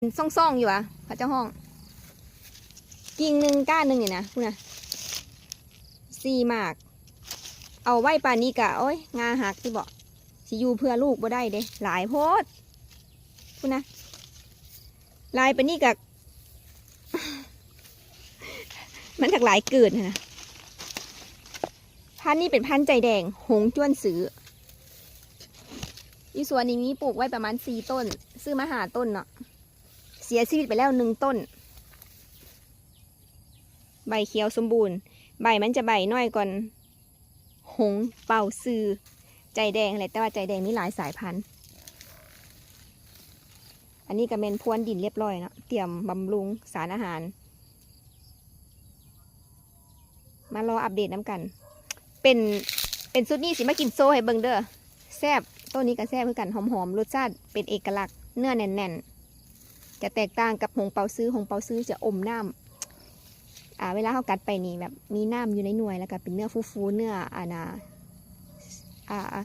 ຊ່ອງໆຢູ່ຫວາ ເຂົາເຈົ້າຮ້ອງ. ກິ່ງໜຶ່ງກ້ານໜຶ່ງນີ້ນະ ພຸ້ນນະ ສີ່ໝາກ. ເອົາໄວ້ປານນີ້ກະ ໂອ້ຍ ງ່າຫັກຕິເບາະ ຊິຢູ່ເພື່ອລູກບໍ່ໄດ້ເດ້ ຫຼາຍໂພດ ພຸ້ນນະ ຫຼາຍປານນີ້ກະ ມັນຈັກຫຼາຍເກີນຫັ້ນນະ. ພັນນີ້ເປັນພັນໃຈແດງ ຫົງຈວນຊື່. ຢູ່ສວນນີ້ມີປູກໄວ້ປະມານສີ່ຕົ້ນ ຊື້ມາຫ້າຕົ້ນເນາະ ເສຍຊີວິດໄປແລ້ວໜຶ່ງຕົ້ນ. ໃບຂຽວສົມບູນ ໃບມັນຈະໃບນ້ອຍກ່ອນ ຫົງເປົ່າຊື່ ໃຈແດງຫັ້ນແຫຼະ ແຕ່ວ່າໃຈແດງມີຫຼາຍສາຍພັນ. ອັນນີ້ກະແມ່ນພຣວນດິນລຽບລ້ອຍເນາະ ຕຽມບຳລຸງສານອາຫານ. ມາລໍອັບເດດນຳກັນ. ເປັນ ເປັນຊຸດນີ້ຊິມາກິນໂຊໃຫ້ເບິ່ງເດີ. ແຊບ ໂຕນີ້ກະແຊບຄືກັນ ຫອມໆ ລົດຊາດເປັນເອກະລັກ ເນື້ອແໜ້ນໆ ຈະແຕກຕ່າງກັບຫົງເປົ່າຊື່. ຫົງເປົ່າຊື່ຈະອົມນ້ຳ ອາ ເວລາເຮົາກັດໄປນີ້ແບບມີນ້ຳຢູ່ໃນໜ່ວຍ ແລ້ວກະເປັນເນື້ອຟູໆ ເນື້ອ ອາ ນາ ອາ